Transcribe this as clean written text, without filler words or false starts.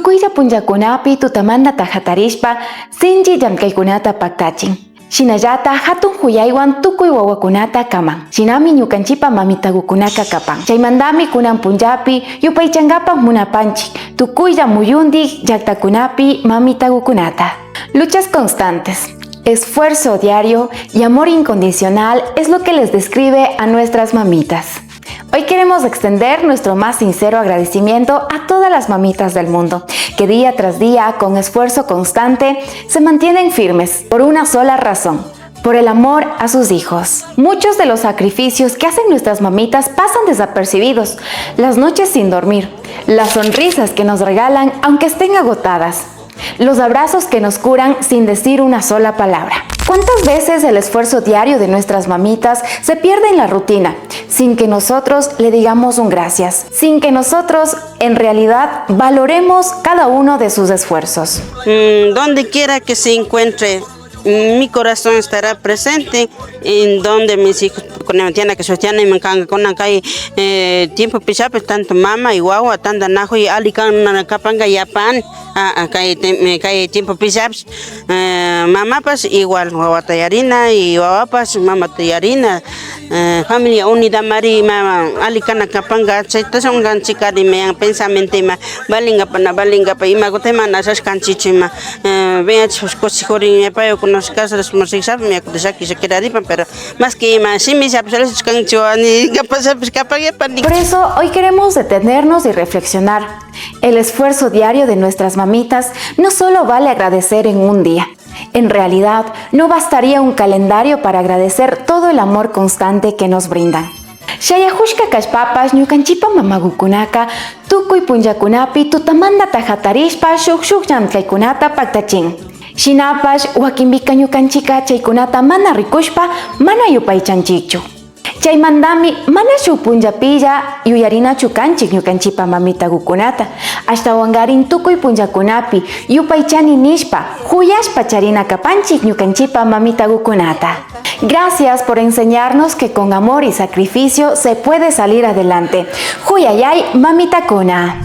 Tukuylla punllakunapi tutamanta hatarishpa sinchi llamkaykunata paktachin. Shinallata hatun huyaywan tukuy wawakunata kaman. Shinami ñukanchipa mamitagukunaka kapan. Chaymantami kunan punllapi yupaychankapak munapanchik tukuylla muyundik llaktakunapi mamitagukunata. Luchas constantes, esfuerzo diario y amor incondicional es lo que les describe a nuestras mamitas. Hoy queremos extender nuestro más sincero agradecimiento a todas las mamitas del mundo, que día tras día, con esfuerzo constante, se mantienen firmes por una sola razón, por el amor a sus hijos. Muchos de los sacrificios que hacen nuestras mamitas pasan desapercibidos, las noches sin dormir, las sonrisas que nos regalan aunque estén agotadas, los abrazos que nos curan sin decir una sola palabra. ¿Cuántas veces el esfuerzo diario de nuestras mamitas se pierde en la rutina, sin que nosotros le digamos un gracias, sin que nosotros en realidad valoremos cada uno de sus esfuerzos? Donde quiera que se encuentre, mi corazón estará presente en donde mis hijos tienen que sostener me con kay tiempo pisape tanto mama y guagua tanta najo y alican kapanga yapan kay kay tiempo pisapis mamapas igual wawata yarina y wawapas mamata yarina familia unida mari mama alikana kapanga chayta shunqanchik ari pensamiento ima valingapa na valingapa imakuta ima nashashkanchik ima pero más que ima Por eso hoy queremos detenernos y reflexionar. El esfuerzo diario de nuestras mamitas no solo vale agradecer en un día. En realidad, no bastaría un calendario para agradecer todo el amor constante que nos brindan. Shayajushka kashpapash ñukanchipa mamagukunaka tukuy punllakunapi tutamanta hatarishpa shuk shuk llamkaykunata paktachin. Shinapash wakinpika ñukanchika chaykunata mana rikushpa mana yupaychanchikchu. Chaymantami mana shuk punllapilla yuyarinachu kanchik ñukanchipa mamitagukunata, ashtawankarin tukuy punllakunapi yupaychani nishpa huyashpa charina kapanchik ñukanchipa mamitagukunata. Gracias por enseñarnos que con amor y sacrificio se puede salir adelante. Huyayay mamitakuna.